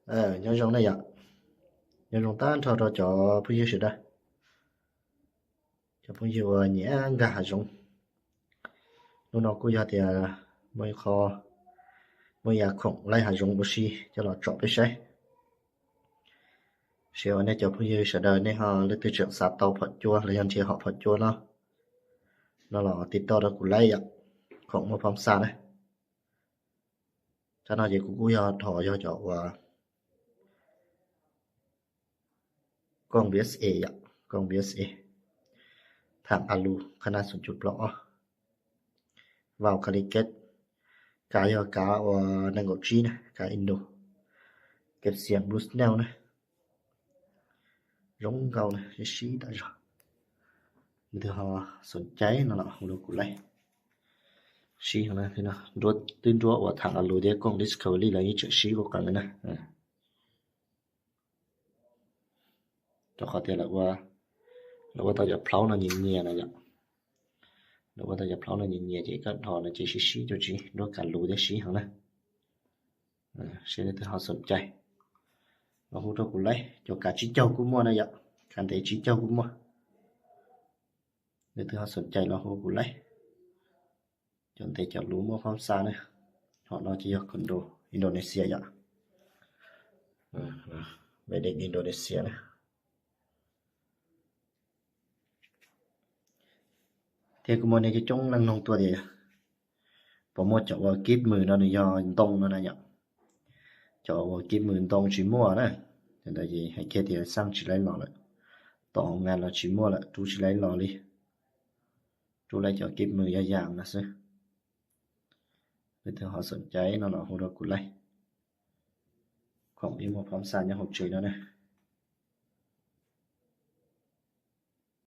Nyob zoo na yom, nyob zoo tag nrho rau cov phooj ywg sawv daws, cov phooj ywg uas nyiam nkag hav zoov. Hnub no kuj yog tias muaj ib qho, muaj ib yam khoom laij hav zoov ua si coj los tsom peb saib, seb uas nej cov phooj ywg sawv daws nej ho leej twg tseem xav tau phom cua los yog nrhiav hom phom cua no, no los tiv toj rau kuv laij yom, khoom muaj phab xa na. Thaum no ces kuv kuj yog dhos yog cov uas kooj VSA yom, kooj VSA, tham a lus khab nab xoom cuj plaub ob, vau kab li keb, kav yog kav uas nees nkaum tsib na, kav Indo, keb xiam Blue Snail na, zoo nkauj na, sib sib tas zog. Leej twg ho xoom cai no los hu rau kuv laij. Sib heev na, twb nruab uas tham a lus thiab kooj Discovery lawv yeej tseem sib kuj qees na. Rau qhov tias lawv ua tau cov plaub no nyias nyias na yom, lawv ua tau cov plaub no nyias nyias ces koj dhos no ces sib sib cuag tsis nruab kav lus thiab sib heev na. Seb leej twg ho xoom cai los hu rau kuv laij, cov kav tsib caug kuj muaj na yom, kav ntev tsib caug kuj muaj. Leej twg ho xoom cai los hu kuv laij. Cov ntev cov luv muaj phab xa na. Hom no ces yog khoom Indo-, Indonesia yom, made in Indonesia na. Thiab kuv muaj nej coob coob leej nug tuaj tias puas muaj cov uas kib mws no nws yog ntoo no na yom. Cov uas kib mws ntoo tsis muaj na, ntawd ces hais kiag tias xaj tsis laib los lawm, tom hoo nga los tsis muaj lawm, rub tsis laib los li. Rub laib cov kib mws yog yam no xwb. Leej twg ho xoom cai no los hu rau kuv laij. Khoom ib muaj phab xa nyob hauv tsev no na.